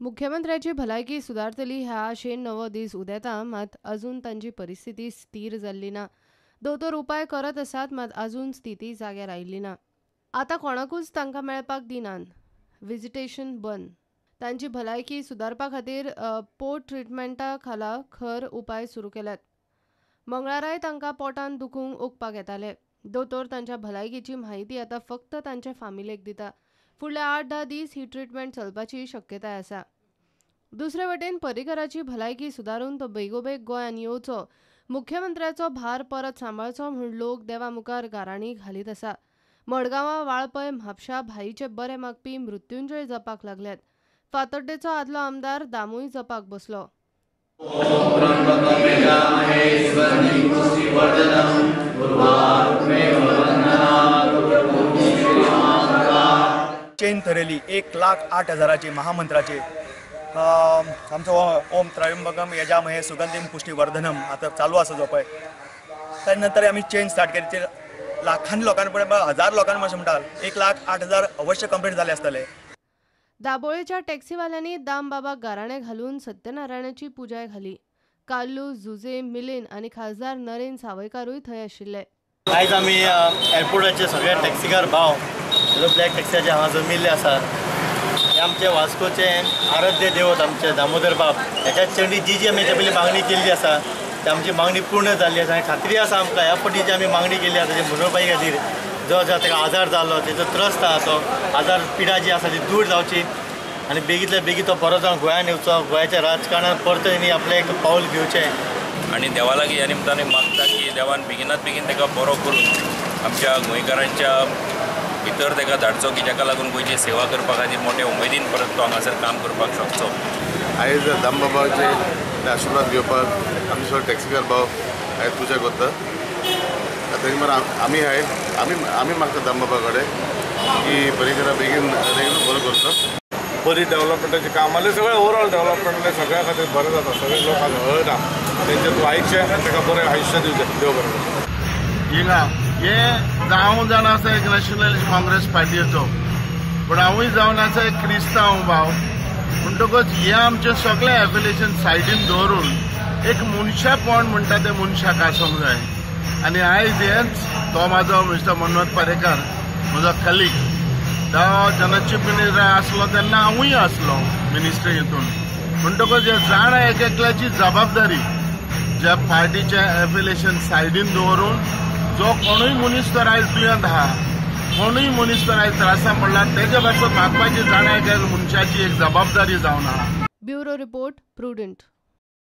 मुख्यमंत्र्याची भलायकी सुदारतली ह्या आशेन नवो दीस उदेता, मात अजून तांची परिस्थिती स्थीर जाल्ली ना. दोतोर उपाय करत आसात, मात अजून स्थिती जाग्यार आयिल्ली ना. आतां कोणाकूच तांकां मेळपाक दिनात. विजिटेशन बंद. तांची भलायकी सुदारपा खातीर पोट ट्रिटमेंटा खाला खर उपाय सुरू केल्यात. मंगळाराय तांकां पोटान दुखूंक ओकपाक येताले. दोतोर तांच्या भलायकेची म्हायती आतां फक्त तांच्या फामिलेक दिता. फुडले 8-10 दीस ही ट्रिटमेंट चलपाची शक्यताय आसा. दुसरे वटेन पर्रीकराची भलायकी सुदारून तो बेगोबेग गोंयांत येवचो, मुख्यमंत्र्याचो भार परत सांबाळचो म्हूण लोक देवा मुखार गाराणी घालीत आसा. मडगांवां, वाळपय, म्हापशा भाईचे बरे मागपी मृत्युंजय जपाक लागल्यात. फातोड्डेचो आदलो आमदार दामूय जपाक बसलो. चेन थरयली 1,08,000 महामंत्राचे. आमचो ओम त्र्यंबकम यजामहे सुगंधीम पुष्टिवर्धनम आतां चालू आसा जो पळय. त्या नंतर आमी चेन स्टार्ट केली. लाखांनी लोकां पळय, हजार लोकांनी अशें म्हणटा 1,08,000 अवश्य कंप्लीट जाले आसतले. दाबोळेच्या टॅक्सीवाल्यांनी दामबाबाक गाराणें घालून सत्यनारायणाची पुजाय घाली. काल्लू, जुजे, मिलिंद आनी खासदार नरेन सावयकारूय थंय आशिल्ले. आयज आमी एअरपोर्टाचे सगळे टॅक्सीकार भाव ब्लॅक टॅक्सीचे हांगा जमिल्ले आसात. हे आमचे वास्कोचे आराध्य देवत आमचे दामोदर बाब ह्याच्या चरणी जी जी आमी हेच्या पयलीं मागणी केल्ली आसा ती आमची मागणी पूर्ण जाल्ली आसा. आनी खात्री आसा आमकां ह्या फावटी जी आमी मागणी केल्ली आसा ती मनोहरबाई खातीर जो जो ताका आजार जाल्लो तेजो त्रस्त आसा तो आजार पिडा जी आसा ती दूर जावची आनी बेगींतल्या बेगीन तो बरो जावन गोंयांत येवचो, गोंयाच्या राजकारणात परत तेणी आपलें एक पावल घेवचें. आनी देवा लागीं ह्या निमतान मागता की देवान बेगिनात बेगीन ताका बरो करून आमच्या गोंयकारांच्या भितर ताका धाडचो की जाका लागून गोंयची सेवा करपा खातीर मोठे उमेदीन परत तो हांगासर काम करपाक शकचो. आयज दामबाबाचे आशिर्वाद घेवपाक आमचे सगळे टॅक्सीकार भाव आयज पुजा करता. ताजे आमी आयज आमी आमी मागता दामबाबा कडेन की पर्रीकरा बेगीन बेगीन बरो करचो. बरी डेव्हलपमेंटाची काम जालें, सगळें ओवरऑल डेव्हलपमेंट सगळ्या खातीर बरें जाता. सगळे लोक हळटा तेंचे तूं आयकचें आनी ताका बरें आयुश्य दिवचें. देव बरें करूं. हिंगा हे हांव जावन आसा एक नॅशनलिस्ट काँग्रेस पार्टीचो, पूण हांवूय जावन आसा एक क्रिस्तांव भाव. म्हणटकच हे आमचें सगळें एफिलिएशन सायडीन दवरून एक मनशापण म्हणटा तें मनशाक आसूंक जाय. आनी आयज हेंच तो म्हाजो मिस्टर मनोहर पर्रीकर म्हजो कलीग, तो जेन्ना चीफ मिनिस्टर आसलो तेन्ना हांवूय आसलो मिनिस्ट्री हितून. म्हणटकच हे जाण एक एकल्याची जबाबदारी ज्या पार्टीचें एफिलिएशन सायडीन दवरून जो कोणूय मनीस तर आयज दुयेंत आहा, कोणूय मनीस तर आयज त्रासान पडला तेजे पासून मागपाची जाण एक मनशाची एक जबाबदारी जावन आहा. Bureau report, Prudent.